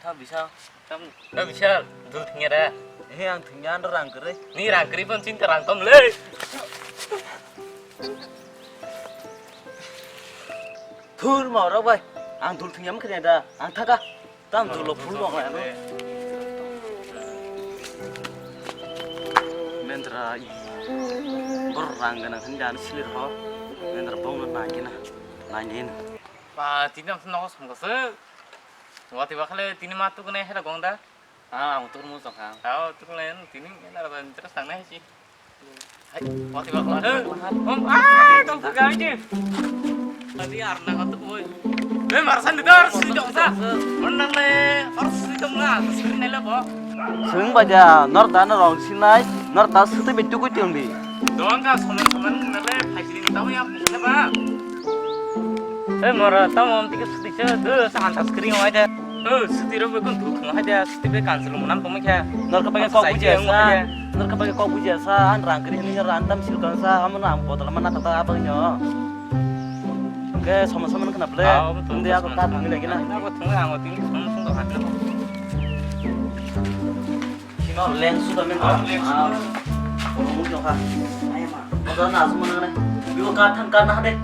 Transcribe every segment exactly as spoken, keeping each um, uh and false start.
Tha bisa. Tam, ta bisa, dul thingya da. He, ang thingya, ang rang kwrwi. Ni rang kwrwi pon chinta rang tom le. Thur ma rok bai. Ang dul thingya mkhe da. Ang thaka. Tam dul lo phul mok lai. Mendra i. Bor rang gana khan jan silir ho. Mendra bong na kina. Nai din. Ba, tini ang nogo songkha se. Wati bakhale tini ma tukune hela gong da. Ah, ang tukur mo songkha. Ah, tukur lain tini ena rada interest nang nai si. Hai, wati bakhale. Om, ah, tong thaka aje. Tadi arna katu koi. Eh, marsan di dar si dong sa. Menang le, harus si dong na, screen nai le bo. Swng baja, nor ta no rong sinai, nor ta swtwi bai tukui tong di. Dong ka soman soman na le, phai sini tamo ya, phai sini ba. Hei, mora, tamo amtike suti se, do, sa antas kering wai de. Oh, suti ro bekun duk thung hai de, suti be cancel mo nam tong khe. Nor ka pake kok bujia sa, nor ka pake kok bujia sa, an rang kering ni ran tam sil kan sa, amo na ang botol mana tata abang nyo. Ke sama sama kena ble. Indi aku kat ni lagi na. Aku thung ang tin thung thung ka. Sino leng suda men. Ah, leng suda. Kono mung jokha. Oda na asuma nang ne. Bibo kar than kar na hade.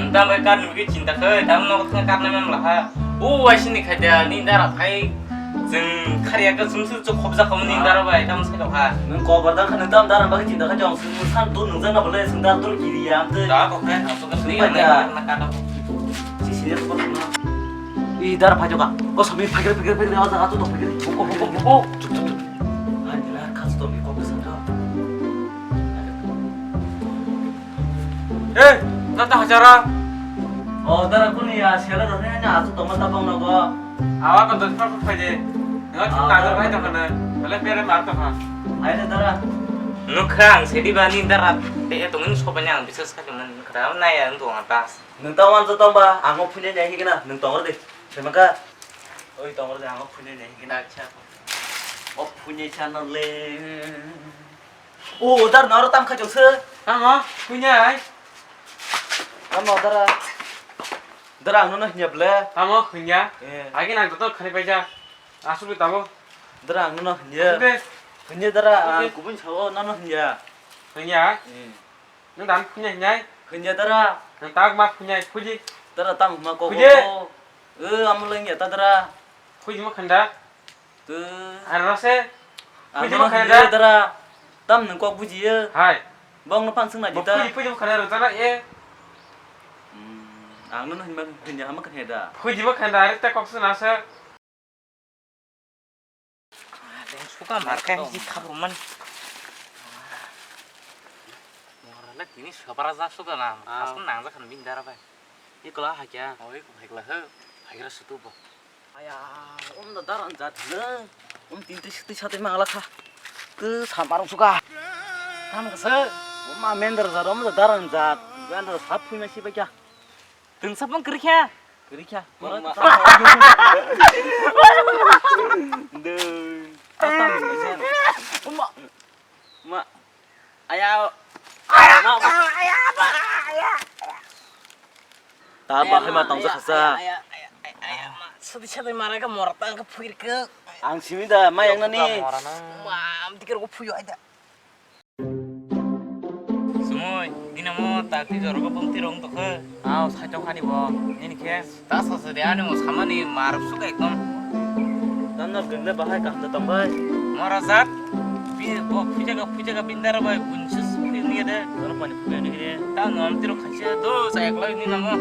Nta bai kar nugi chinta khe, dam no thang kar na mem laha. U wai sini khai da, ni dara phai. Jeng khariya ka sum sum chok khobja khom ni dara bai, dam sai dokha. Nung kobar da khan dam dara bai chinta kha jong sum san tu nung jana bole sum dar tur kiri ya am te. Da ko khai, asu ka sini na ka da. Si sini ko na. I dar phajoka. Ko sami phagir phagir phagir aja atu to phagir. Bo bo bo bo. Chuk chuk chuk. Hai dilar khas to mi ko kesan ka. Eh, nata hajara. O dara kuni ya sela ro ne nya atu to mata bang no go. Awa ko dot phar phar phaide. Nga chu ta ga bai to kana. Bale pere mar to ha. Ai ne dara. Nukha ang sedi bani dara te tongin sobanya ang bisas ka tongin nukha. Naya ang to atas. Nung tong wan tong ba, ang o phunai nai higna, nung tong de. Semaka. Oi tong de, ang o phunai nai higna. Acha. O phunai channel le. O dar noro tam kha jokse. Tamo phunai. Tamo dara. Dara ang no hnya ble. Tamo hnya. Eh. Agi nang to khani paija. Asu bi tabo. Dara ang no hnya. Hnya dara ang kubun sao no hnya. Hnya. Eh. Nung dan phunai hinai? Hwnya dara. Nung tak ma phunai phuji. Dara tam ma kok. Phuji. Eh, amo leng ya ta dara. Phuji ma khanda. Tu. Ano se. Phuji ma khanda dara. Tam nung kok buji ye. Hai. Bong no pan sung na jita. Phuji phuji ma khanda ro tara e. Hmm, ang no hwnya hama khanda da. Phuji ma khanda are ta kok sung na se. Suka marka hiji khabrumani. Morale tini sabara ja suda na. Asal nang ja khan bini dara bai. Ikla hakya. Oi, ikla he. Hakira sutu bo. Aya, um da daran jat le. Um tin te siti sate mangla kha. Ke samar suka. Tam kasa. Um ma mender jat, um da daran jat. Mender sap phui ma si ba kya. Tungsapang kwrwi kha. Kwrwi kha. Borok ma. Dui. Tata ni sen. Uma. Ma. Aya. Ma. Ta bahai ma tong sa khasa. Aya, aya, aya, aya, ma. Sadi sadi mara ka mora tang ka phuir ka. Ang simi da ma yang nani. Ma, am tikir ko phuyo ai da. Sumui, nini mo takti jorogo bumti rong tokhe. Ao, sai tongkhani bo, nini khe? Ta sasa de ani mo samani maruk suka ekdom. Tanno gende bahai kaham da tong bai. Mora jat, bi bo phuja ga phuja ga bindara bai bunsus phi ni de. Toro pani phuja ni de. Ta nom tiro khaise do sa ekla ni namo.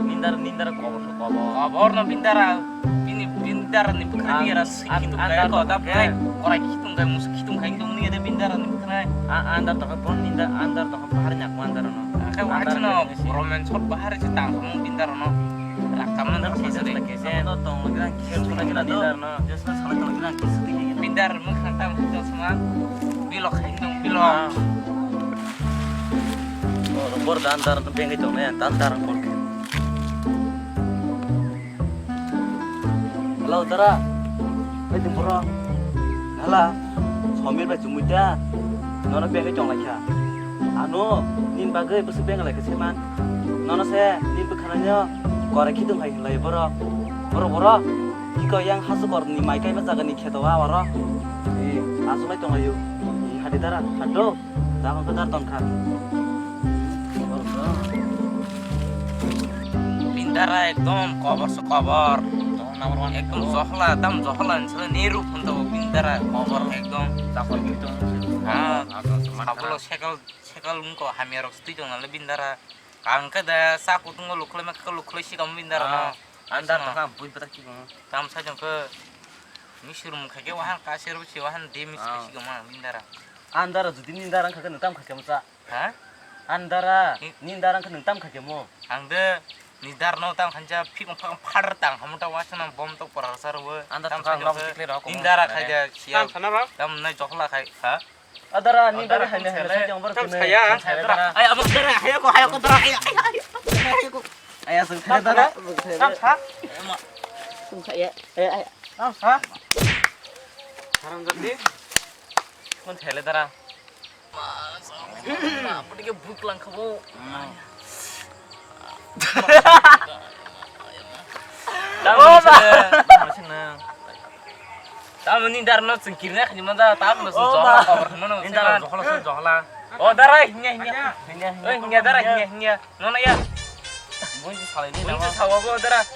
Nindar, nindar kobor se kobor. Kobor no bindara, bini bindara ni bwkhra ni era sikhi tong kaya ko da phai korai khitung kaya musu khitung kaya tong ni de bindara ni bwkhra. Andar to bon nindar andar to bahar nyak mandar no. Akai wahai no romen sot bahar se tang tong bindara no. Rakam no kese de kese no tong lagi rang kese tong lagi rang do. Bindar mukha tam tong sama. Bilo khai tong bilo. Bor dan dar bengkai tong ne dan dar kol. Hello, dara. Bai tong boro. Hala. Somir bai chumui da. Nono bengkai tong lai kha. Ano nin bagwi bwswk bengkai lai kha se man. Nono se nin bwkhanai no korai khitong hai hinlai boro. Boro boro, iko yang hasu kor ni mai kai ma jaga ni kheto wa oro. Eh, asu lai tong ayu. Hadi dara, hado. Jangan kedar tongkha. Bindara ekdom kobor se kobor. Ekdom johla, tam johla, insana neru phunto bindara kobor ekdom. Chakol gitu. Ha, sabolo sekal, sekal wngko hamya rok twi tong nale bindara. Kang khe da sa kutung lukhlai ma khe lukhlai si kam bindara no. Andar tongkha bui patak kikung. Tam sa jong khe. Misur mung kha khe wahan kasir si wahan de mis kasi gama bindara. Andara judi nindara wngkha khe nwng tam kha khe mwcha. Ha? Andara, nindara wngkha nwng tam kha khe mo. Ang de nidar no tam khancha phikung phakung phadar tang hamu ta wasana bom tok pora sa ro. Andar tam tongkha sa jong khe. Nindara khai da siya. Tam sana ba? Tam nai jokla khai ha. Adara, nindara hai hai hai jong bar kene. Tam saya. Tam saya dara. Ay, abang dara, hayo ko, hayo ko dara, hayo, hayo, hayo. Ay, asal saya dara. Tam sa. Tam saya. Ay, ay. Tam sa. Haram jadi. Kun thele dara. Apa dia buk lang kabo. Tamo ni darno chwng kirna khani manda tamo no chwng johla khobor khani mano ni darno johla chwng johla. O dara hinya hinya. Oi hinya dara hinya hinya. Nono ya. Bun ji salai ni. Bun ji sawa bo dara.